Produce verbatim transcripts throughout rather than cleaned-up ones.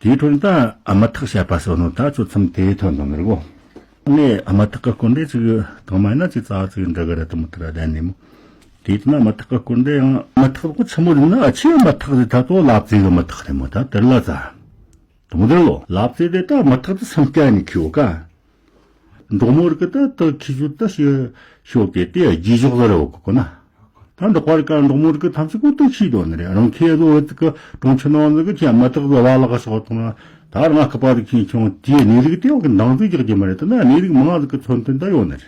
དེའི་ཁྲོད་ནས་ད་དམུ་ཐག་བཤད་པ་སོགས་ནོ་ད་ཚོ་མཚམས་དེ་ཐོན་དང་ནི་གོ། ངས་དམུ་ཐག་གི་སྐོར་འདི་ཅིག་དང་མ་ཡིན་ན་ཅིག་རྩ་བ་ཅིག་འདྲི་གི་རེད་དམ་དེ་ར་ལན་ནི་མོ། དེ་ཡིན་ན་དམུ་ཐག་གི་སྐོར་འདི་ཡང་དམུ་ཐག་གོ་ཆི་མོ་རེད་ན། ཨ་ཆེ་དམུ་ཐག་ཟེར་ད་ཚོ་ལབ་ཙེ་གི་དམུ་ཐག་རེད་མོ། ད་དེར་ལ་ཙ་དུང་དེར་ལོ་ལབ་ཙེ་དེ་ད་དམུ་ཐག་དེ་སེམས་སྐྱ་ནི་ཁྱིའོ་ཀ། འབྲོག་མོ་རིགས་ཀྱི་ད་དུ་ཁྱི་ཤུད་ད་ཤི་ཤོག་གེ་དེ་རྗེས་ཕྱོགས་ལ་རེ་བ་གོ་ན། ད་འབྲོག་པ་རིགས་ཀ་འབྲོག་མོ་རིགས་ཀྱི་ཐམས་ཅད་ཀོ་དུ་ཤི་དོ་ནི་རེད། རང་ཁྱེད་ཡ་ཟོ་བ་ཙི་ཀ་གྲོང་ཁྱེར་ནང་ཟིག་གི་ཁྱེད་དམུ་ཐག་ཟ་བ་ལག་ཤོག་ཐོང་ན། ད་རང་སྐུ་པ་རིགས་ཁྱེད་ཁྱོང་དེའི་གནས་རིགས་དེ་འོག་གི་འདང་ཟིག་རྒྱག་རྒྱུ་མ་རེད། ད་ན་གནས་རིགས་མང་ཟིག་གི་མཚོན་དོན་ད་ཡོད་ནི་རེད།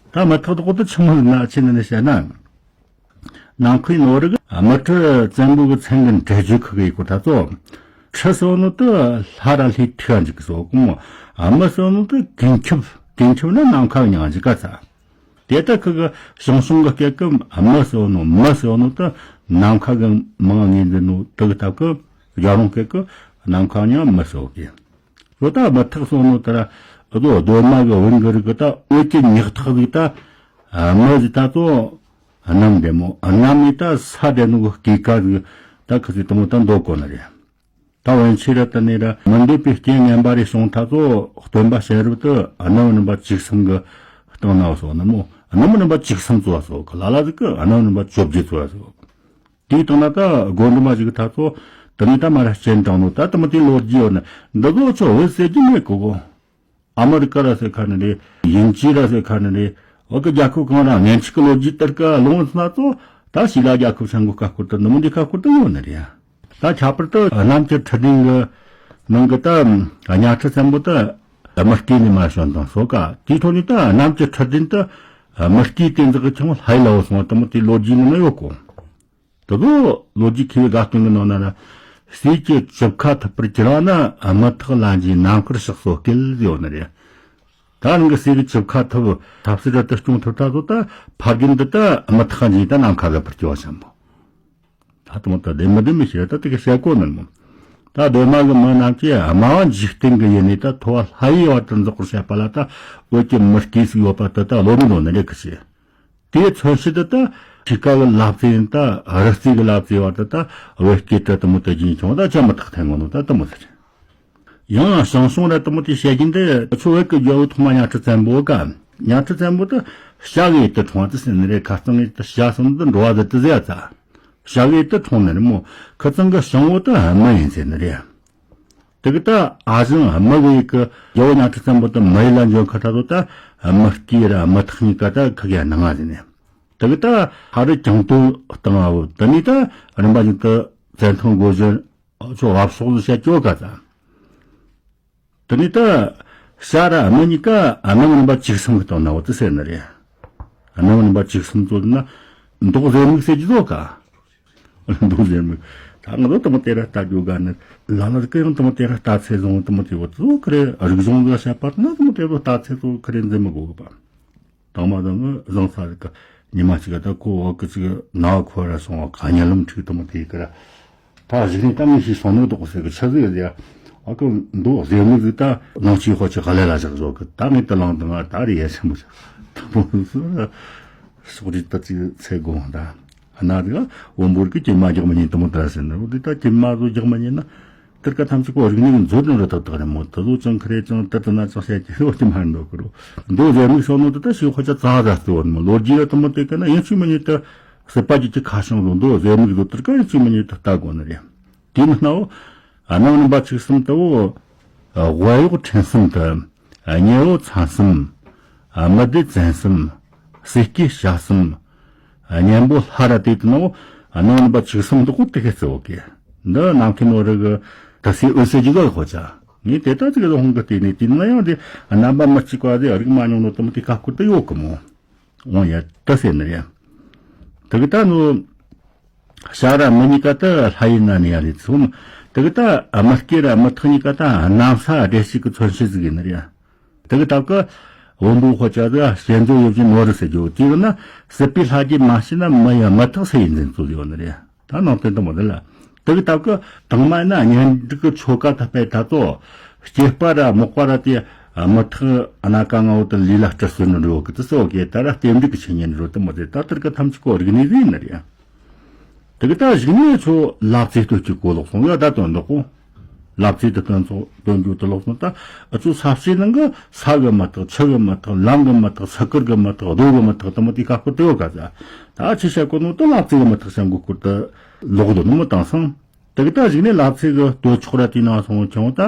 ད་དམུ་ཐག་དོག་ཏུ་ཆི་མོ་ན་ཆི་ནི་ནི་བཤད་ན། ནང་ཁུལ་ནོར་གི་དམུ་ཁྲི་བཙན་པོ་གི་མཚན་གི་འབྲེལ་བརྗོད་ཁུ་གི་ཡིག་གོ་ད་ཚོ། ཁྲི་སོ་ནོ་དུ་ལྷ་ར་ལྷའི་ཐུག་འཇིག་གི་སོ་གོ་མོ། དམུ་སོ་ནོ་དུ་གིན་ཁྱབ་གིན་ཁྱབ་ན་ནམ་མཁའ་མྱང་འཇིག་ག་ཚ། དེ་ལྟ་ཁུ་གི་ཞང་ཞུང་གི་སྐད་གི་དམུ་སོ་ནོ་མུ་སོ་ནོ་དུ་ནམ་མཁའ་གི་མང་ངེས་འཛིན་ནོ་དུ་གི་སྟབས་གི་རྒྱ་རོང་སྐད་གི་ནམ་མཁའ་མྱང་མུ་སོ་གི། ལོ་ད་དམུ་ཐག་སོང་ནོ་ད་ར་ལོ་གདོད་མ་གི་བུན་གི་རིགས་གི་ད་འོད་ཀྱི་ཉག་ཐག་ཟིག་ད་དམུ་ཟིག་ད་ཚོ་གནམ་བདེ་མོ་གནམ་ནི་ད་ས་བདེ་ནོ་གི་སྐས་ཀ་ཟིག་ད་ཁི་ཟིག་དུ་མོ་ད་འདོད་གོ་ནི་རེད། ད་བན་ཆེ་ར་ད་ནི་ར་མི་འདོད་པའི་རྐྱེན་ངན་པ་རེ་བྱུང་ད་ཚོ་སྟོན་པ་ཤེས་རབ་ཏུ་གནམ་རིམ་པ་བཅུ་གསུམ་གི་སྟེང་ན་བ་སོ་ནི་མོ་གནམ་རིམ་པ་བཅུ་གསུམ་ཚོ་བ་སོ་གི་ལ་ལ་ཟིག་གི་གནམ་རིམ་པ་བཅོ་བརྒྱད་ཚོ་བ་སོ། དེའི་སྟེང་ན་ད་སྒོ་འདྲ་མ་ཞིག་ད་ཚོ་དེ་ནས་ད་མ་ར་སྤྱན་དྲངས་ནོ་ད་དུ་མ་དེ་ལོ་རྒྱུས་ཡོད་ན་འདི་ཚོ་ཆོ་འོད་ཟེར་གྱི་མེད་གོ་གོ། ཨ་མི་རི་ཀ་ར་ཟེར་ཁ་ནི་རེད། དབྱིན་ཇི་ར་ཟེར་ཁ་ནི་རེད། འོ་གི་རྒྱལ་ཁབ་གང་ར་ངན་ཆིག་གི་ལོ་རྒྱུས་ལྟར་ཀ་ལོངས་སུ་ན་ཚོ་ད་ཞི་ལ་རྒྱལ་ཁབ་ཆེན་པོ་ཁ་སྐོར་དུ་འདི་མོ་འདི་ཁ་སྐོར་དུ་ཡོད་ནི་རེད། ད་ཁྱད་པར་དུ་གནམ་གྱི་ཁྲི་སྟེང་གི་ནང་གི་ད་གཉའ་ཁྲི་བཙན་པོ་ད་དམུ་སྐས་ནས་མ་བྱོན་དང་སོ་ཀ་དེའི་ཁྲོད་ནས་ད་གནམ་གྱི་ཁྲི་སྟེང་དུ་དམུ་སྐས་དེ་འཛེག་གི་ཆང་ལྷ་ཡི་ལ་བ་སོང་བ་དུ་མོ་དེ་ལོ་རྒྱུས་ནང་ན་ཡོད་གོ། དེ་ཚོ་ལོ་རྒྱུས་མཁས་པའི་དགའ་སྟོན་གྱི་ནང་ན་ན་ཟས་ཀྱི་བཅུ་ཁ་ཐུབ་པར་གྱུར་བ་ན་དམུ་ཐག་ལ་འཇིའི་ནམ་མཁར་གཤེགས་སོ་སྐད་ཡོད་ནི་རེད། ད་རང་གི་ཟས་ཀྱི་བཅུ་ཁ་ཐུབ་ཐབས་ཟད་ར་དུ་སྐྱོང་ཐུབ་ད་ཚོ་ད་ཕ་རྒན་འདི་ད་དམུ་ཐག་འཇིའི་ད་ནམ་མཁའ་ག་པར་སྐྱོ་བ་ཆེན་པོ། ད་དུང་ད་བདེན་མི་བདེན་མི་ཤེས་ད་དེ་ག་བཤད་གོ་ནི་མོ། ད་གདོད་མ་གི་མི་རྣམས་ཀྱིས་དམའ་བ་འཇིག་རྟེན་གྱི་ཡུལ་ནས་ད་མཐོ་བ་ལྷ་ཡི་བར་དུ་འཛེག་པར་བཤད་པ་ལ་ད་འོད་ཀྱི་མུ་སྐས་ཟིག་ཡོད་པ་དེ་ད་བློ་མི་འདོན་ནི་རེད་གི་ཤེས། དེའི་མཚོན་བྱེད་དུ་ད་ཕྱི་ཀ་གི་ལབ་ཙེ་ཡིན་ད་རི་རྩེ་གི་ལབ་ཙེ་བར་དུ་ད་བོད་སྐད་དྲི་དུ་མོ་དུ་རྒྱུན་བྱུང་ད་ཅི་མི་ཐག་འཐེན་གོ་ནོ་ད་དུ་མོ་ཟེར། ཡང་ཞང་ཞུང་ར་དུ་མོ་དེ་བཤད་རྒྱུན་དེ་ཆུ་བོད་ཀྱི་རྒྱལ་པོ་ཐོག་མ་གཉའ་ཁྲི་བཙན་པོ་ཀ། གཉའ་ཁྲི་བཙན་པོ་དུ་བྱ་གི་དུ་འཁྲུངས་དུ་ཟེར་ནི་རེད། ཁ་རྩང་གི་དུ་བྱ་སོང་དུ་འགྲོ་བ་དུ་དུ་ཟེར་ཙ། བྱ་གི་དུ་འཁྲུངས་ནི་རེད་མོ། ཁ་རྩང་གི་ཞང་བོ་དུ་དམུ་ཡིན་ཟེར་ནི་རེད། དེ་གི་ད་ཨ་ཞང་དམུ་གི་ཡིག་གི་རྒྱལ་པོ་གཉའ་ཁྲི་བཙན་པོ་དུ་མི་ཡི་ལ་འཇོན་ཁ་ད་དུ་ད་དམུ་སྐས་ར་དམུ་ཐག་གཉིས་ཀ་ད་ཁ་གི་ནང་ང་ཟིན་ནས། དེ་གི་ད་ཧ་རི་ཀྱང་དུ་བཏང་བ་བོ་དེ་ནས་ད་རིམ་པ་བཞིན་དུ་བཙན་ཐང་སྒོ་བཞི་ཆོ་བབ་སོགས་ལ་བཤད་ཀྱོ་ག་ད། དེ་ནས་ད་བྱ་ར་དམུ་གཉིས་ཀ་གནམ་རིམ་པ་བཅུ་གསུམ་གི་སྟེང་ན་བོ་དུ་ཟེར་ནི་རེད། གནམ་རིམ་པ་བཅུ་གསུམ་ཚོ་ན་མདོག་གཟེར་མིག་ཟེར་གྱི་ཚོ་ག། འདུག་ཟེར་མི། ད་ང་ཚོ་དུ་མོ་དེ་ར་ལྟ་རྒྱུ་ག་ནི་ལ་ལ་ཀི་ཡང་དུ་མོ་དེ་ར་ལྟ་ཚེ་བཟུང་དུ་མོ་དེ་བོ་ཚོ་ཁི་རེ་རིག་གཞུང་གི་བཤད་པ་ན་དུ་མོ་དེ་བོ་ལྟ་ཚེ་ཚོ་ཁི་རེ་འཛིན་མི་དགོས་གི་པ། དང་མ་དང་ངི་བཟང་ས་རིག་གི་ཉི་མ་གཅིག་ད་ཁོ་བ་ཀི་ཅིག་ན་བ་ཁོ་ར་སོང་བ་ག་ཉ་ལམ་ཁྲིག་དུ་མོ་དེ་ཀི་ར། ད་གཞི་ནས་ད་ངི་ཤི་སོང་ནོ་དོག་ཟེར་གི་ཆི་ཟིག་ཡ། ཨ་ཀི་འདུག་ཟེར་མི་ཟིག་ད་ནང་ཆི་ཧོ་ཆི་ག་ལེ་ལ་བཞག་བཟོ་གི་ད་ངི་དུ་ལང་དུ་ང་ད་རེ་ཡ་ཆེན་པོ་ཆ་དུ་མོ་ཟིག་ད་ཤོག་རིག་ད་ཅིག་ཚེ་དགོངས་ད། གནའ་དེ་ག་བོན་པོར་གི་ཀྱེ་མ་རྒྱག་མི་ཉན་དུ་མོ་ད་ཟེར་ན་འོ་དེ་ད་ཀྱེ་མ་བཟོ་རྒྱག་མི་ཉན་ན་དེར་ཀ་ཐམས་ཅད་ཀོ་རིག་གནས་མཛོད་ནང་ར་ཏག་ཏག་རེད་མོ། དེ་ཚོ་ཅང་ཁི་རེ་ཅང་དེ་དེ་ན་ཅང་བཤད་ཀྱི་ཧེ་བ་ཀྱེ་མ་འདོད་གི་རོ། འདོད་ཟེར་མིག་སོ་ནོ་དེ་ད་ཤི་ཁོ་ཅག་ཙག་ཙག་ཏུ་བོ་མོ་ལོ་རྒྱུས་ར་དུ་མོ་དེ་ཀ་ན་ཡིན་ཆུ་མི་ཉན་ད་སྲིད་པ་ཀྱི་ཀྱི་ཁ་བྱང་བཟོ་འདོད་ཟེར་མིག་བཟོ་དེར་ཀ་ཡིན་ཆུ་མི་ཉན་ད་ལྟ་དགོ་ནི་རེད། དེ་ནི་ནའོ། གནམ་རིམ་པ་བཅུ་གསུམ་དུ་བོ། དབལ་གཡོག་ཕྲན་གསུམ་དུ། གཉལ་བོ་ཚན་གསུམ། དམུ་སྡེ་བཙན་གསུམ། ཟས་སྐྱེས་བྱ་གསུམ། གཉན་པོ་ལྷ་ར་དེ་དུ་ནའོ། གནམ་རིམ་པ་བཅུ་གསུམ་དུ་ཀོ་དེ་ཁེ་ཚེ་བོ་ཀེ། འདི་ནམ་མཁའི་ནོར་རི་གི་དུ་སའི་འོད་ཟེར་གྱི་ག་ཧོ་ཅ། ངས་དེ་ལྟ་ཅིག་གི་ཧོང་གི་དེ་ནས་དེ་ན་ཡང་དེ་རྣམ་པ་མི་གཅིག་པ་དེ་རིག་མ་མྱོང་ནོ་དུ་མོ་དེ་ཁ་སྐོར་དུ་ཡོད་གི་མོ། འོང་ཡ་ད་ཟེར་ནི་རེད། དེ་གི་ད་ནོ། བྱ་ར་མི་གཉིས་ཀ་ད་ལྷ་ཡི་ན་ནི་ཡ་རེད་ཚུམ། དེ་གི་ད་དམུ་སྐས་ར་དམུ་ཐག་གཉིས་ཀ་ད་གནམ་ས་བདེ་སྐྱིད་ཀྱི་མཚོན་བྱེད་ཟིག་ཡིན་ནི་རེད། དེ་གི་སྟབས་ཀ་བོན་པོ་ཁོ་ཅག་ད་ཞེ་མཛོ་ཡོད་ཀྱི་ནོར་རི་ཟེར་རྒྱུ་དེ་གི་ན་སྲིད་པའི་ལྷ་རྒྱལ་མ་ཤི་ན་མི་ཡ་མི་ཐག་ས་ཡིན་འཛིན་ཚུལ་ཡོད་ནི་རེད། ད་ནང་བསྟན་དུ་མོ་དེ་ལ། དེ་གི་སྟབས་ཀྱི་དང་མ་ན་གཉེན་སྒྲིག་གི་ཆོ་ག་ད་སྤེལ་ད་ཚོ། སྐྱེས་པ་ར་མོག་པ་ར་དེ་མི་ཐག་སྣ་ཀ་ང་བོ་དུ་ལུས་ལ་སྤྲུལ་སྲོལ་ནི་རོ་གི་དུ་སོ་གེ་ད་ར་རྟེན་འབྲེལ་གི་ཆེ་ཉེན་རོ་དུ་མོ་དེ་ད་དེར་གི་ཐམས་ཅད་ཀོ་རིག་གནས་ཟིན་ནི་རེད། དེ་གི་ད་གཞིག་ནས་ཚོ་ལབ་ཙེ་སྟོད་ཀྱི་གོ་ལོག་སོང་ཡ་ད་དོན་དག་གོ། ལབ་ཙེ་དེ་སྟོན་ཚོགས་སྟོན་རྒྱུ་དེ་ལོག་སོང་། ད་ཨུ་ཚོ་ས་བྱི་ནང་གི་ས་གི་མི་ཐག་ཆུ་གི་མི་ཐག་ལམ་གི་མི་ཐག་ས་ཁུལ་གི་མི་ཐག་རྡོ་གི་མི་ཐག་དེ་མོ་དེ་ཁ་སྐོར་དེ་ཡོད་ག་ཟེ། ད་ཆི་བཤད་གོ་ནོ་ད་ལབ་ཙེ་གི་མི་ཐག་བཤད་གོ་སྐོར་དེ་ལོག་དོ་ནི་མི་བཏང་སོང་། དེ་གི་ད་གཞུག་ནས་ལབ་ཙེ་གི་སྟོད་ཕྱོགས་ར་དེའི་ནང་སོང་ཁྱོང་ད་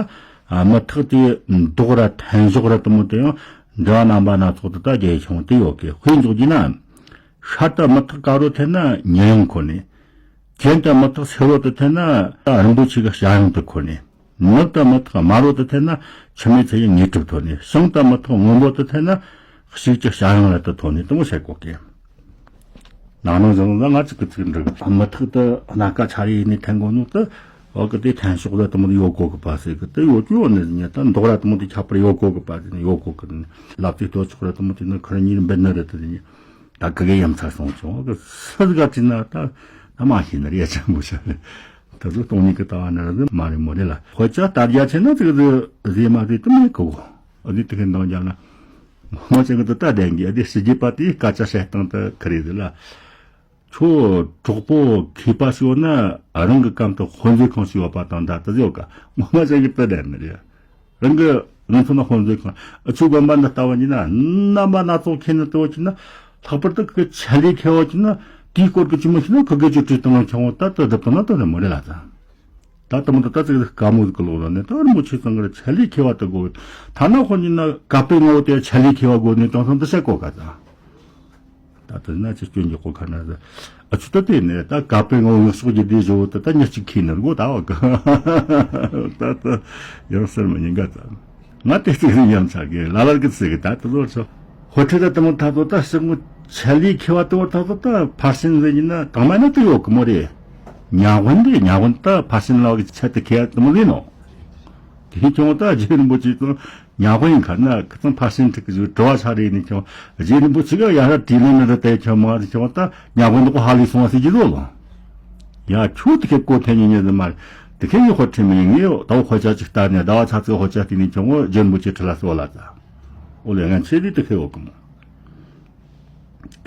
མི་ཐག་དེ་མདོག་ར་ཐན་ཞོག་ར་དེ་མོ་དེ་ཡང་འདྲ་བ་རྣམ་པ་སྣ་ཚོགས་དེ་ད་རྒྱས་ཁྱོང་དེ་ཡོད་གི། དཔེ་འཇོག་རྒྱུ་ན། ཤར་དུ་མི་ཐག་དཀར་རོ་འཐེན་ན་ཉི་གཡང་ཁོ་ནས། གྱེན་དུ་མི་ཐག་སེར་རོ་དེ་འཐེན་ན་ད་རིན་པོ་ཆེ་གི་ཞལ་གཡོན་དེ་ཁོ་ནས། ནུབ་དུ་མི་ཐག་དམར་རོ་དེ་འཐེན་ན་འཆི་མེད་ཚེ་ཡི་དངོས་གྲུབ་ཐོབ་ནས། བྱང་དུ་མི་ཐག་སྔོན་པོ་དེ་འཐེན་ན་གཅིག་གི་ཞལ་གཡོན་ར་དེ་ཐོབ་ནས་དེ་མོ་བཤད་གོ་གི། ནང་ནང་བཟང་བཟང་ང་གཅིག་གི་ཚིག་འབྲི་གི། མི་ཐག་དེ་སྣ་ཁ་ཆ་རེ་ནས་འཐེན་གོ་ནོ་དེ་འོག་གི་དེ་ཐན་ཞོག་ལ་དེ་མོ་དེ་ཡོད་གོ་གི་པ་ཟེར་གི། དེ་ཡོད་རྒྱུ་ཡོད་ནི་ཟིན་ཡ་ད་མདོག་ར་དེ་མོ་དེ་ཁྱད་པར་ཡོད་གོ་གི་པ་ཟེར་ནས་ཡོད་གོ་གི། ལབ་ཙེ་སྟོད་ཕྱོགས་ར་དེ་མོ་དེ་ནི་ཁར་གཉིས་འབད་ནི་རེད་དེ་ཟིན་ཡ། ད་གི་གེ་ཡ་མཚར་སོང་བྱུང་། གི་སུ་ག་བྲིས་ན་ད་ད་མ་ཤེས་ནི་རེད། ཡ་ཆེན་པོ་ཤ་རེད། ད་གཟོད་སྟོང་ཉིད་ཀྱི་ལྟ་བ་ནི་རེད་མ་རེད་མོ་རེད་ལ། དཔེ་ཆ་ལྟ་རྒྱ་ཆེ་ན་ཅིག་ཟེ་ཟེ་མ་ཟེ་དུ་མེད་གོ། ཨ་ནི་དེ་གི་འདང་རྒྱག་ན་ངོ་ཅན་གི་དུ་ལྟ་བདེན་གི། ཨ་དེ་ཕྱི་རྒྱལ་པ་དེའི་སྐད་ཆ་བཤད་སྟངས་དུ་ཁི་རེད་ཟེ་ལ། ཁྱོད་གྲོགས་པོ་མཁས་པ་ཞིག་ཡོད་ན་རང་གི་གམ་དུ་དཔེ་མཛོད་ཁང་ཞིག་ཡོད་པ་དང་འདྲ་དུ་ཟེ་ཡོད་ཀ། ངོ་མ་ཅན་གི་དུ་བདེན་ནི་རེད། རང་གི་ལུང་ཚོ་ན་དཔེ་མཛོད་ཁང་། ཨ་ཆུ་དགོན་པ་འདི་ལྟ་བ་ཉིད་ན་རྣམ་པ་སྣ་ཚོགས་མཁྱེན་ནི་དུ་བ་ཅིག་ན། ལྷག་པར་དུ་ཁོ་ཆད་ལས་མཁས་བ་ཅིག་ན་དེའི་སྐོར་གྱི་ཅི་མོ་ཞིག་ན་ཁོ་གེ་ཅི་བྲིས་བཏང་ན་ཆང་བ་ད་ལྟ་བྲིས་བཏང་ན་ད་ལྟ་མོ་རེད་ལ་ད། ད་ལྟ་མོ་ད་ད་ཙིག་དཀའ་མོ་ཟིག་ལོག་ལ་ནི་ད་རིན་པོ་ཆེ་ཚང་གི་ཆད་ལས་མཁས་བ་ད་དགོས། ཐ་ན་ཁོ་ཉིད་ན་ཀ་པའི་ངོ་བོ་དེ་ཆད་ལས་མཁས་བ་དགོས་ནི་དང་སང་ད་བཤད་གོ་ག་ད། ད་དེ་ན་ཅི་སྐྱོན་གྱི་ཁོ་ཁ་ན་ཟེ། ཨ་ཆུ་ད་དེ་ནས་ད་ག་པའི་ངོ་བོ་ངག་ཕྱོགས་ཀྱི་སྡེ་བཞི་བོ་ད་ད་ཉི་གཅིག་ཁྱི་ནར་གོ་ད་བ་ག། ད་ད་ཡང་ཟེར་མི་ཉན་ག་ད། ང་དེ་ཚིག་རིང་ཡང་ཆག་གི་ལ་ལར་གི་ཚིག་གི་ད་དེ་ལོར་ཆོ། ཧོ་ཁྲི་ད་དེ་མོ་ད་དོ་ད་ཤི་མོ་ཆ་ལི་ཁེ་བ་དེ་བོ་ད་དོ་ད་ཕར་ཕྱིན་ཟེར་ཡིན་ན་དང་མ་ན་དེ་ཡོད་གི་མོ་རེད། ཉ་དབོན་དེ་ཉ་དབོན་ད་ཕར་ཕྱིན་ལ་བ་གི་ཆ་དེ་ཁེ་བ་དེ་མོ་ཡིན་ནོ། དེ་ཁྱོད་ད་རྗེ་རིན་པོ་ཆེ་དང་། ཉ་དབོན་ཁ་ན་ཁི་ཚང་ཕར་ཕྱིན་ཁྲིད་ཀྱི་བྲི་བ་ཆ་རེ་ནས་ཀྱང་རྗེ་རིན་པོ་ཆེ་ག་ཡ་ར་དྲིས་ལན་ནི་ར་དེ་ཁྱོད་མ་རེད་ཀྱང་ད་ཉ་དབོན་འདི་གོ་ཧ་ལས་སོང་བ་ཟེར་གྱི་རོ་ལོ། ཡ་ཁྱོད་དེ་ཁེ་གོ་ཐེ་ཉི་ཉི་ཟི་མ་རེད། དེ་ཁེ་ཡི་ཧོ་ཁྲི་མི་ངས་ད་ཧོ་ཅག་ཅིག་ལྟ་ནས་ཟླ་བ་ཚ་ཚེ་ཧོ་ཅག་དེ་ནས་ཀྱང་རྗེ་རིན་པོ་ཆེ་ཁྲི་ལ་སོ་ལ་ད། ཨོ་ལེ་ང་ཚེ་ལི་དེ་ཁེ་ཡོད་གི་མོ།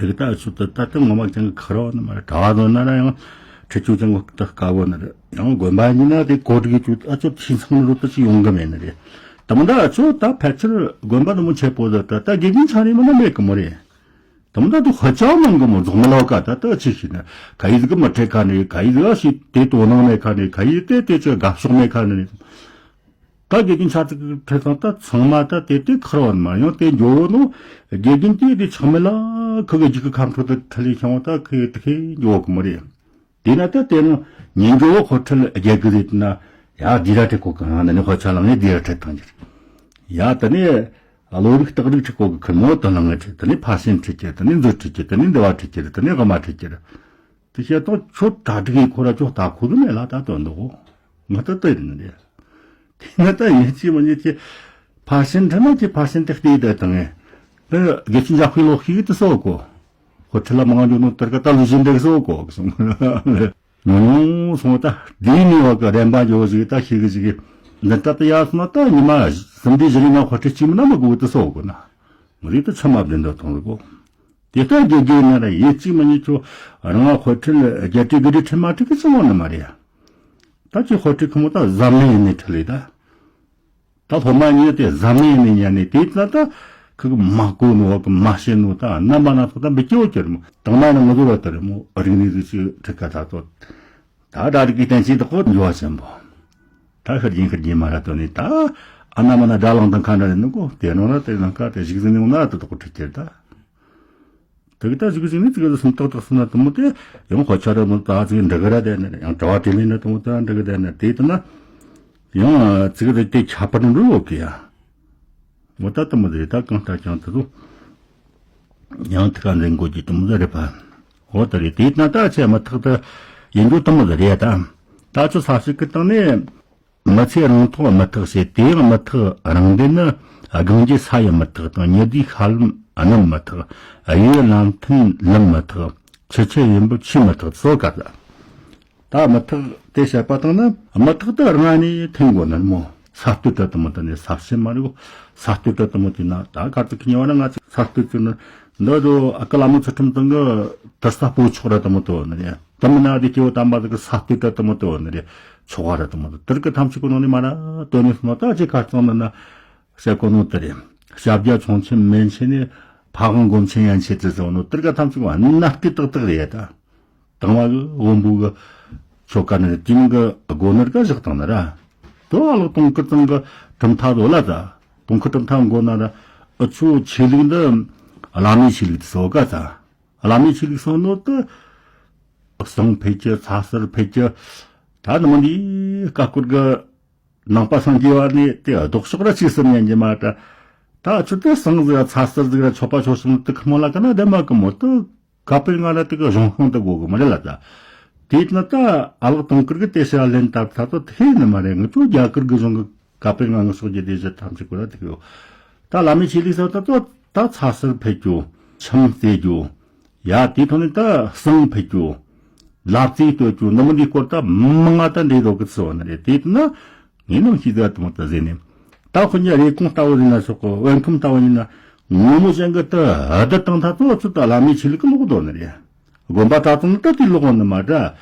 དེ་གི་ད་ཆུ་ད་ད་ད་ངོ་མ་ཅང་གི་ཁ་རོ་ནི་མ་རེད། གྲྭ་བ་ཟོ་ན་ར་ཡང་ཁྲི་ཆུ་ཅང་གི་ད་དཀའ་བོ་ནི་རེད། ཡང་དགོན་པ་ཡིན་ན་དེ་གོ་སྒྲིག་ཆུ་ཨ་ཆོ་ཐིང་ཚང་རུ་ད་ཅི་ཡོང་གི་མེད་ནི་རེད། ད་མ་ད་ཨ་ཆོ་ད་ཕལ་ཆེར་དགོན་པ་ནི་མོ་ཆེ་པོ་ད་ད་ད་དགེ་རྒན་ཆ་རེ་མ་ན་མེད་གི་མོ་རེད། ད་མ་ད་དུ་ཧ་ཅང་མང་གི་མོ་རྫོགས་མི་ལོ་ཀ་ད་ད་ཅི་ཤི་ན་ག་ཡི་ཟིག་གི་མི་ཁྲེ་ཁ་ནི་ག་ཡི་ཟིག་ཨ་ཤི་དེ་དོ་སྣང་མེད་ཁ་ནི་ག་ཡི་དེ་དེ་ཅི་དགའ་ཕྱོགས་མེད་ཁ་ནི། ད་དགེ་རྒན་ཆ་ཚིག་ཁྲིད་སྟངས་ད་ཚང་མ་ད་དེ་དེ་ཁར་བ་མ་ཡང་དེ་འགྱོ་ནོ། དགེ་རྒན་དེ་དེ་ཚང་མ་ལ་ཁུ་གི་རྒྱུག་གི་ཁམ་ཁྲོ་ད་ཁྲི་ལི་ཤང་བ་ད་ཁུ་དེ་ཁེ་འགྱོ་གི་མ་རེད། དེ་ན་ད་དེ་ནོ་ཉིན་འགྱོ་བ་ཁོ་ཁྲི་ལ་རྒྱལ་གི་རེད་ན་ཡ་དི་ར་ཁྲི་གོ་གི་ང་ད་ནི་ཁོ་ཆ་ལ་ངས་དི་ར་ཁྲི་བཏང་རྒྱུ་རེད། ཡ་ད་ནི་བློ་རིག་སྟག་རིག་ཁྲི་གོ་གི་ཁུ་མོ་ད་ལ་ངས་ཁྲི་ད་ནི་ཕ་སེན་ཁྲི་ཁྱེར་ད་ནི་མཛོད་ཁྲི་ཁྱེར་ད་ནི་འདི་བ་ཁྲི་ཁྱེར་ད་ནི་ཨ་མ་ཁྲི་ཁྱེར། དེ་བཤད་དང་ཁྱོད་གྲ་སྒྲིག་ཡིན་ཁོ་ར་ཁྱོད་ལྟ་ཁུ་དུ་མེད་ལ་ད་དོན་འདུག་ང་ད་ལྟ་ཡིན་ནི་རེད། དེ་ང་ད་ཡིན་གཅིག་མ་ཉིད་ཀྱི་ཕར་ཕྱིན་ཁྲིད་ན་ཀྱི་ཕར་ཕྱིན་དེ་བལྟས་ད་དང་ངས། དེ་དགེ་ཆུ་འཇག་པའི་ལོག་ཤིག་དུ་སོ་གོ། ཧོ་ཁྲི་ལ་མང་འཇོག་ནོ་དེར་ཀ་ད་ལུས་བཞིན་འདེགས་སོ་གོ་གི་སོང་། ཉུང་ཉུང་སོང་ད་དེའི་ནི་བ་ཀ་རན་པ་འཇོག་ཞིག་ད་ཤིག་གི་ཞིག་གི་འདི་ལྟ་ད་ཡར་སོང་ན་ད་ཉི་མ་སུམ་འདི་བཞི་རིང་ན་ཧོ་ཁྲི་གཅིག་མིན་ན་མི་དགོས་དུ་སོ་གོ་ན། ང་རིག་ད་ཚ་མ་བདེ་འདོད་གཏོང་རུ་གོ། དེ་ལྟར་དགེ་རྒན་ན་ར་ཡིན་གཅིག་མ་ཉིད་ཆོ་རང་ང་ཧོ་ཁྲིད་རྒྱ་ཁྲིད་དགེ་ཁྲིད་ཁྲིད་མ་ཁྲིད་གི་ཚོ་བ་ནི་མ་རེད། ད་ཅི་ཧོ་ཁྲིད་ཁོ་མོ་ད་གཟབ་ནན་ཡིན་ནི་ཁྲིད་ལེ་ད། ད་སློབ་མ་ཉིད་དེ་གཟབ་ནན་ཡིན་ནི་ཉན་ནི་དེ་ད་ད་ཁི་གི་མ་གོ་ནོ་གི་མ་ཤེས་ནོ་ད་རྣམ་པ་སྣ་ཚོགས་ད་འབི་སྐྱོ་ཁྱེར་མོ་དང་མ་ཡིན་ན་ང་ཚོ་ར་ད་རེ་མོ་རིག་གནས་ཟིག་ཅིག་ཁྲིད་ཀ་ད་ཚོ། ད་ད་རིག་གི་བསྟན་བཅོས་དག་གོ་འགྱུར་བ་ཆེན་པོ། ད་ཤར་རྒྱུན་ཤར་རྒྱུན་མ་ར་དོ་ནི་ད། ཨ་ན་མ་ན་དགྲ་ལངས་དང་ཁ་འདྲ་རེད་ནི་གོ་དེ་ནོ་ན་དེ་ནང་ཁ་དེ་ཞིག་ཟིན་ནི་ན་དེ་དག་གོ་ཁྲིད་ཁྱེར་ད། དེ་གི་ད་ཞིག་ཟིན་ནི་ཙི་གི་སུམ་ཏག་ཏག་སུ་ན་དུ་མོ་དེ་ཡང་ཧོ་ཆ་ར་མོ་ད་ཙི་འདྲ་གི་ར་དེ་ནི་ཡང་གྲྭ་བ་དྲི་མིན་ན་དུ་མོ་ད་འདྲ་གི་དེ་ནི་དེ་དུ་ན། ཡང་ཙི་གི་དེ་དེ་ཁྱད་པར་འགྲོ་ཡོད་གི་ཡ། མོ་ད་དུ་མོ་དེ་ད་གང་ལྟར་ཀྱང་དུ་དུ། ཡང་ཐུགས་ཀ་འཛིན་དགོས་ཀྱི་དུ་མོ་ཟེར་རེད་པ། འོ་ད་རེད་དེ་ན་ད་ཆེ་མི་ཐག་ཏུ་ཡིན་རྒྱུ་དུ་མོ་ཟེར་རེད་ད། ད་ཆུ་ས་ཞིག་གི་སྟེང་ནས་མི་ཚེ་རང་ཐོག་མི་ཐག་ཞེས་དེ་ཡང་མི་ཐག་རང་འདོད་ནི་སྒང་རྒྱུ་ས་ཡི་མི་ཐག་དང་ཉི་ཟླའི་ཤར་ལམ་གནམ་མི་ཐག་གཡུལ་ལམ་མཐུན་ལམ་མི་ཐག་ཆུ་ཆེ་ཡིན་པོ་ཆུ་མི་ཐག་སོ་ག་ད། ད་མི་ཐག་དེ་བཤད་པ་དང་ན་མི་ཐག་ཏུ་རང་ནས་ཐོན་དགོས་ནི་མོ། ས་སྟོད་དྲ་དུ་མོ་དེ་ནས་ས་ཕྱིན་མ་རེད་གོ། ས་སྟོད་དྲ་དུ་མོ་དེ་ན་ད་གར་དུ་ཁི་ཉེ་བ་ན་ང་ཚོ་ས་སྟོད་དུ་ནི་འདི་དུ་ཨ་ཀ་ལ་མོ་ཚུལ་ཁྲིམས་དང་གི་དུར་ས་སྤོ་ཆོག་ར་དུ་མོ་དུ་ནི་ཡ། དེ་མིན་ན་དེ་སྐྱེ་བོ་དམ་པ་ཟིག་གི་ས་སྟེང་དུ་དེ་མོ་དེ་བོ་ནི་རེད། ཆོག་ག་ར་དེ་མོ་དེ་དེར་གི་ཐམས་ཅད་ཀྱི་ནང་ནས་མ་ར་དོན་ནི་སོང་ད་ཅི་ཁ་རྩང་ནི་ན་བཤད་གོ་ནོ་དེ་རེད། ཞབས་རྒྱ་ཆུང་ཆེན་མན་ཆད་ནས་ཕ་ཝང་སྒོམ་ཆེན་ཡན་ཆད་དུ་ཟེར་བ་ནོ་དེར་གི་ཐམས་ཅད་ཀྱི་ནི་ན་སྐད་ཏག་ཏག་རེད་ད། དང་བ་གི་བོན་པོ་གི་ཆོ་ག་ནི་རེད། དེ་མིན་གི་སྒོ་ནི་ར་ག་བཞག་དང་ནི་ར། དོ་ཨ་ལགས་དུང་དཀར་ཚང་གི་གྲུབ་མཐའ་ལོ་ལ་ད། དུང་དཀར་གྲུབ་མཐའ་མགོ་ན་ར་ཨ་ཆོ་ཆོས་ལུགས་འདི་བླ་མའི་ཆོས་ལུགས་དེ་སོ་ག་ད། བླ་མའི་ཆོས་ལུགས་སོང་ནོ་དེ། བསང་ཕུད་ཀྱི་ཚ་གསེར་ཕུད་ཀྱི། ད་ནི་མི་འདི་ཀ་ཀོར་གི་ནང་པ་སངས་རྒྱས་པ་ནི་དེ་ལྡོག་ཕྱོགས་ར་ཅིག་སུ་ཉན་གྱི་མ་ད། ད་ཆུ་དེ་བསང་ཟིག་ར་ཚ་གསེར་ཟིག་ར་ཆོ་པ་ཆོ་སུམ་དུ་ཁི་མོ་ལ་ཀ་ན་དེ་མ་ཀི་མོ་དུ་ཀ་པེ་ང་ར་དེ་གི་གཞུང་ཤིང་དུ་དགོ་གི་མ་རེད་ལ་ད། དེ་ན་ད་ཨ་ལགས་དུང་དཀར་གི་དེ་ཤ་ལེན་ད་ད་དོ་དེ་ནི་མ་རེད། ངི་ཆོ་རྒྱ་གར་གི་གཞུང་གི་ཀ་པེ་ང་ངི་སོགས་ཀྱི་དེ་ཞིག་ཐམས་ཅད་ཀོ་ར་དེ་གི་ཡོད། ད་བླ་མའི་ཆོས་ལུགས་ས་ད་དོ་ད་ཚ་གསེར་ཕུད་རྒྱུ། ཆང་བཙེ་རྒྱུ། ཡ་དེ་ཐོག་ནས་ད་བསང་ཕུད་རྒྱུ། ལབ་རྩེ་གཏོད་རྒྱུ་ནི་མི་འདི་སྐོར་ད་མང་ང་ད་འདྲེ་རྡོ་གི་ཚི་བ་ནི་རེད། དེ་ན་ངས་ནམ་ཤེས་ཟ་དུ་མ་ད་ཟེར་ནས། ད་ཁོ་ཉ་རེ་ཁུང་ལྟ་བུ་ཡིན་ན་ཆོག་གོ། བན་ཁུམ་ལྟ་བུ་ཡིན་ན་ངོ་མོ་ཅན་གི་ད་ཨ་ད་དང་ད་ཚོ་ཚུ་ད་བླ་མའི་ཆོས་ལུགས་གི་ལོག་རྡོ་ནི་རེད། དགོན་པ་གྲྭ་ཚང་ད་དེ་ལོག་ནི་མ་ད།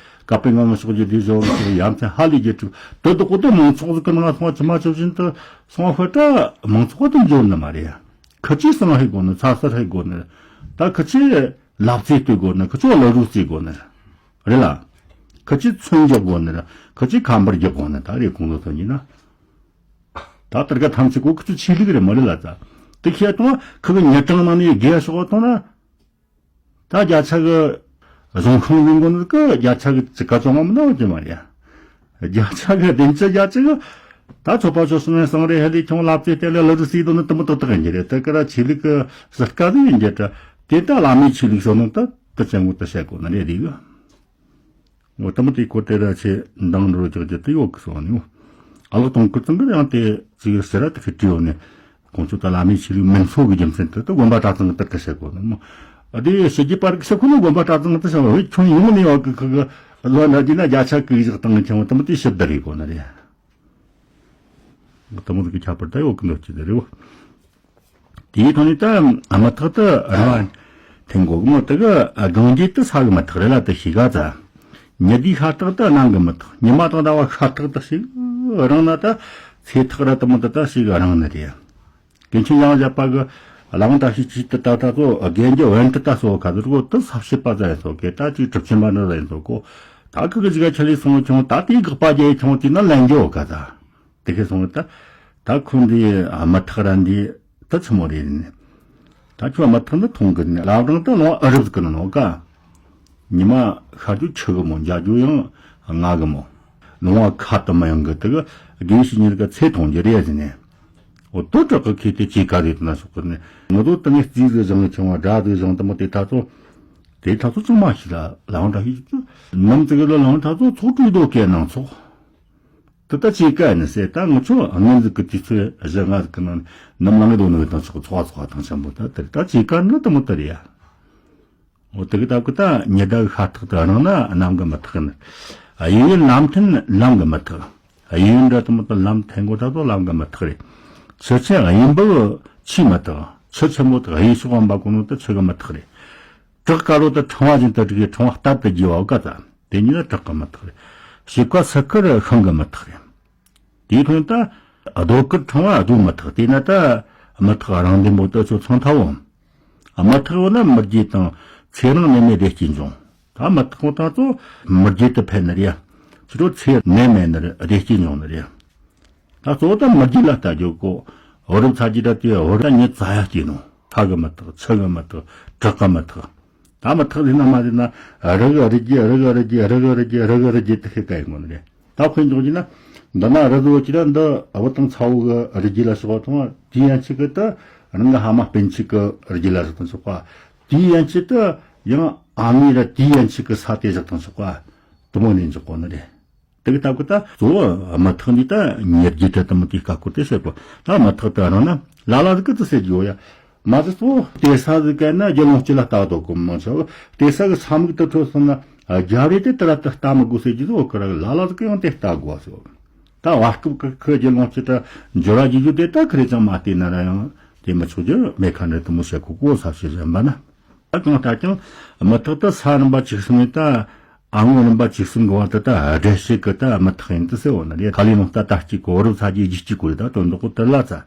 ཀ་པེ་ང་ངི་སོགས་ཀྱི་དེ་ཞོག་ཡ་མཚན་ཧ་ལས་རྒྱུ་དྲུག་དོ་དོ་གོ་དོ་མང་ཚོགས་ཟིག་གི་ནང་སོང་བ་ཆི་མ་ཆོ་བཞིན་དུ་སོང་བ་ཧོ་ད་མང་ཚོགས་དེ་འབྱོར་ནི་མ་རེད། ཁི་ཆོས་བསང་ཧེ་དགོ་ནི། ཚ་གསེར་ཧེ་དགོ་ནི། ད་ཁི་ཆོས་ལབ་རྩེ་གཏོད་དགོ་ནི། ཁི་ཆོས་ལ་རུ་རྩེ་དགོ་ནི། རེད་ལ། ཁི་ཆོས་ཚོན་རྒྱག་དགོ་ནི། ཁི་ཆོས་ཁ་འབར་རྒྱག་དགོ་ནི། ད་རེ་ཁོང་ཚོ་ཚོ་ཡིན་ན། ད་དེར་ག་ཐམས་ཅད་ཀོ་ཁི་ཆོས་ཆོས་ལུགས་རེད་མ་རེད་ལ་ད། དེ་ཁྱེད་དང་ཁི་གི་ཉེ་གྲངས་ནང་ནས་རྒས་ཤོག་བཏང་ན། ད་རྒྱ་ཆ་གི་གཞུང་ཤིང་ལུང་གོ་ནི་གི་རྒྱ་ཆ་གི་ཅི་ག་ཅོང་མ་མི་ནོར་གྱི་མ་རེད། རྒྱ་ཆ་གི་བདེན་ཅི་རྒྱ་ཆ་གི་ད་ཚོ་པ་ཆོ་སུ་ནས་སང་རེ་ཧ་ལས་ཁྱོང་ལབ་ཙེ་དེ་ལས་ལ་རུ་སི་དོ་ནི་དུ་མི་ཏག་ཏག་ཡིན་གྱི་རེད། དེ་ག་ར་ཆོས་ལུགས་གི་ཟུར་ཀ་ཟིག་ཡིན་གྱི་ད། དེ་ད་བླ་མའི་ཆོས་ལུགས་སོ་ནི་ད་དུ་ཅན་གོ་ད་བཤད་གོ་ནི་རེད་རེད་གི། འོ་དུ་མི་དེ་གོ་དེ་ར་ཆེ་འདང་འགྲོ་རྒྱག་རྒྱུ་དེ་ཡོད་གི་སོང་ནི། ཨ་ལགས་དུང་དཀར་ཚང་གི་ཡང་དེ་ཅིག་ཟེར་ར་དེ་ཁི་བྲིས་ཡོད་ནི། ཁོང་ཚོ་ད་བླ་མའི་ཆོས་ལུགས་མིན་ཚོགས་ཀྱི་རྒྱུ་མཚན་དུ་ད་དགོན་པ་གྲྭ་ཚང་གི་དར་ཁ་བྱེད་དགོས་ནི་མོ། ཨ་དེ་ཞི་རྒྱས་པར་གི་ཞི་ཁོ་ནི་དགོན་པ་གྲྭ་ཚང་གི་དར་ཁ་བྱེད་བས་ཁྱོན་ཡོངས་ནས་ཡོད་གི་ཁི་གི་ལོ་འདྲ་རྒྱུ་ན་རྒྱ་ཆ་གི་བཞག་སྟངས་ཀྱང་དུ་མི་དེ་ཞིབ་བསྡུར་ཡེད་དགོས་ནི་རེད། དུ་མི་གི་ཁྱད་པར་ད་ཡོད་གི་འདོད་ཀྱི་དེ་རེད། དེའི་ཐོག་ནས་ད་མི་ཐག་ཏུ་རང་འཐེན་དགོས་གི་མོ། དེ་གི་གང་རྒྱུད་དུ་ས་གི་མི་ཐག་རེད་ལ་དུ་ཤེས་ག་ཙ། ཉི་ཟླའི་ཤ་སྟག་ཏུ་གནམ་གི་མི་ཐག་ཉི་མ་དང་ཟླ་བ་ཤ་སྟག་ཏུ་ཞིག་རང་ན་ད་ཚེ་ཐག་ར་དུ་མི་དུ་ད་ཞིག་རང་ནི་རེད། དཀོན་མཆོག་ཡང་བཞག་པ་གི་བླ་མ་བཀྲ་ཤིས་ཀྱིས་དུ་ད་ད་ཚོ་རྒན་གྱི་བན་དུ་ད་སོ་ག་ཚོད་གོ་དུ་ས་བྱེད་པ་ཙ་ཡིན་སོ་གེ་ད་ཅིག་གྲུབ་ཆེན་པ་འདྲ་ཡིན་སོ་གོ། ད་ཁི་གི་ཅི་ག་ཆ་ལས་སོང་ཁྱོང་ད་དེའི་དགག་པ་རྒྱ་ཡི་ཁྱོང་དེ་ན་ལན་རྒྱོ་ག་ད། དེ་ཁས་སོང་ད། ད་ཁོ་འདི་མི་ཐག་ར་འདི་ད་ཆི་མོ་རེད་ནི། ད་ཁྱོད་མི་ཐག་འདི་མཐོང་གི་ནི་ལབ་རང་ད་ལོང་ཨ་རབ་ཟིག་གི་ནོ་ཀ། ཉི་མ་ཤར་རྒྱུ་ཆུ་གི་མོ་འཇའ་རྒྱུ་ཡང་ང་གི་མོ། ལོང་བ་ཁ་དུ་མི་ཡོང་གི་དེ་གི་དགེ་བཤེས་གཉེར་གི་ཚེ་མཐོང་རྒྱུ་རེད་ཟེར་ནས། འོ་དོ་དྲག་གི་ཁེ་དེ་ཅི་ག་རེད་ན་ཤོག་གི་ནི་ངོ་དོ་དང་ངའི་རྩིས་ཟིག་བཟང་ངི་ཆུང་བ་དགྲ་ཟིག་བཟང་དུ་མོ་དེ་ད་ཚོ། དེ་ད་ཚོ་ཚང་མ་ཤི་ལ་ལང་དྲ་ཤི་ནམ་ཙི་གི་ལ་ལང་ད་ཚོ་ཚོགས་གྲོས་དོ་གས་ནང་ཚོགས། དེ་ལྟ་ཅིག་ག་ནི་ཟེར་ད་ང་ཆོ་སྔོན་ཟིག་གི་དུས་ཚོད་གཞི་ལྔ་ཟིག་གི་ནང་ནམ་ལངས་གི་དོ་ནི་དང་ཆོག་ཚོགས་ཚོགས་དང་ཆེན་པོ་ད་དེ་ལྟ་ཅིག་ག་ནི་དུ་མོ་དེ་རེད་ཡ། འོ་དེ་གི་སྟབས་གི་ད་ཉི་ཟླ་གི་ཤ་ཐག་ཏུ་རིང་ན་གནམ་གི་མི་ཐག་ནི། གཡས་གཡོན་ལམ་མཐུན་ལམ་གི་མི་ཐག་གཡས་གཡོན་འདྲ་དུ་མོ་དུ་ལམ་མཐུན་གོ་ད་དོ་ལམ་གི་མི་ཐག་རེད། ཆུ་ཆེན་གཡས་འབབ་ཆུའི་མི་ཐག་ཆུ་ཆེན་མོ་དུ་གཡས་ཕྱོགས་འབབ་གོ་ནོ་དུ་ཆུ་གི་མི་ཐག་རེད། བྲག་དཀར་རོ་དུ་ཕྲེང་བ་བཞིན་དུ་བསྒྲིགས་ཡོད་ཕྲེང་བ་སྟབས་དུ་རྒྱས་བ་ག་ད། དེ་ཉིད་ལ་བྲག་གི་མི་ཐག་རེད། ཞིབ་ཁ་སི་ཁར་ཤིང་གི་མི་ཐག་རེད། དེའི་ཐོག་ད་རྡོ་དཀར་ཕྲེང་བ་རྡོའི་མི་ཐག་དེས་ན་ད་མི་ཐག་རང་བདེན་པོ་དུ་ཆོ་ཚང་ཐ་བོ། མི་ཐག་བོ་ན་མི་རྒྱས་དང་ཚེ་རིང་ནད་མེད་བདེ་སྐྱིད་འབྱུང་། ད་མི་ཐག་བོ་ད་ཚོ་མི་རྒྱས་དུ་ཕན་ནི་རེད། ཕྱི་དྲོ་ཚེ་ནད་མེད་ནི་རེད་བདེ་སྐྱིད་འབྱུང་ནི་རེད། ད་གཙོ་བོ་ད་མི་རྒྱུད་ལ་ལྟ་རྒྱུ་གོ། བུ་རབས་ཚ་རྒྱུད་ད་དེ་བུ་རབས་ཉི་ཙ་ཡ་སྐྱེས་ནོ། ཁ་གི་མི་ཐག་ཆུ་གི་མི་ཐག་བྲག་གི་མི་ཐག་ད་མི་ཐག་ཟིན་ན་མ་ཟིན་ན་རི་གི་རི་རྒྱུད་རི་གི་རི་རྒྱུད་རི་གི་རི་རྒྱུད་རི་གི་རི་རྒྱུད་དེ་ཤི་ཀ་ཡིན་ངོ་ནི་རེད། ད་དཔེ་འཇོག་རྒྱུ་ན་འདི་ན་རི་བཟོ་ཅི་ད་འདི་བུ་དང་ཚ་བོ་གི་རི་རྒྱུད་ལ་ཞོག་ཐོང་དེའི་ཡན་ཆད་གི་ད་རང་གི་ཧ་མ་སྤུན་ཆེ་གི་རི་རྒྱུད་ལ་ཞོག་དང་ཞོག་པ། དེའི་ཡན་ཆད་ད་ཡང་ཨ་མའི་ར་དེའི་ཡན་ཆད་གི་ས་དེ་ཞོག་དང་ཞོག་པ། དུ་མོ་ནས་འཇོག་གོ་ནི་རེད། དེ་གི་སྟབས་ཀྱིས་ད་གཙོ་བོ་མི་ཐག་འདི་ད་ཉེར་བརྒྱད་དུ་དུ་མོ་དེའི་ཀ་ཀོ་དེ་བཤད་དགོས། ད་མི་ཐག་དེ་རང་ན་ལ་ལ་ཟིག་གི་དུ་ཟེར་རྒྱུ་ཡ། མ་ཟིག་གཙོ་བོ་སྟེར་ས་ཟིག་གན་ན་རྒྱུ་ལོངས་སྤྱོད་ལ་ལྟ་དོ་གོ་མང་ཆེ་བོ་སྟེར་ས་གི་ས་མིག་ཏུ་འཕྲོད་སོང་ན་རྒྱབ་རེ་དེ་དེ་ར་དུ་ལྟ་མི་དགོས་ཟེར་རྒྱུ་ཟིག་འོ་ཀི་ར་གི་ལ་ལ་ཟིག་གི་ཡང་དེ་ལྟ་དགོས་ཟེར། ད་བར་སྐབས་ཀྱི་ཁོའི་རྒྱུ་ལོངས་སྤྱོད་ད་འབྱོར་བ་རྒྱུ་རྒྱུ་དེ་ད་ཁི་རེ་ཅང་མ་བལྟས་ན་ར་ཡང་དེ་མི་ཆོག་རྒྱུ་མེད་ཁ་འདྲ་དུ་མོ་བཤད་གོ་གོ་ས་བཤད་བཞིན་པ་ན། ད་གང་ལྟར་ཀྱང་མི་ཐག་ཏུ་ས་རིམ་པ་བཅུ་གསུམ་ནས་ད་ ཨ་ངོ་རིམ་པ་ཆིག་གསུམ་གི་བར་དུ་ད་སྒྲ་བཤད་གི་ད་མི་ཐག་ཡིན་དུ་ཟེར་བ་ན་རེད། ཁ་ལས་ནང་ལྟ་ད་གཅིག་གོ་རུ་ཚ་རྒྱས་རྒྱུ་གཅིག་གོ་རེད། ད་དོན་དག་གོ་དེ་ལ་ཚ།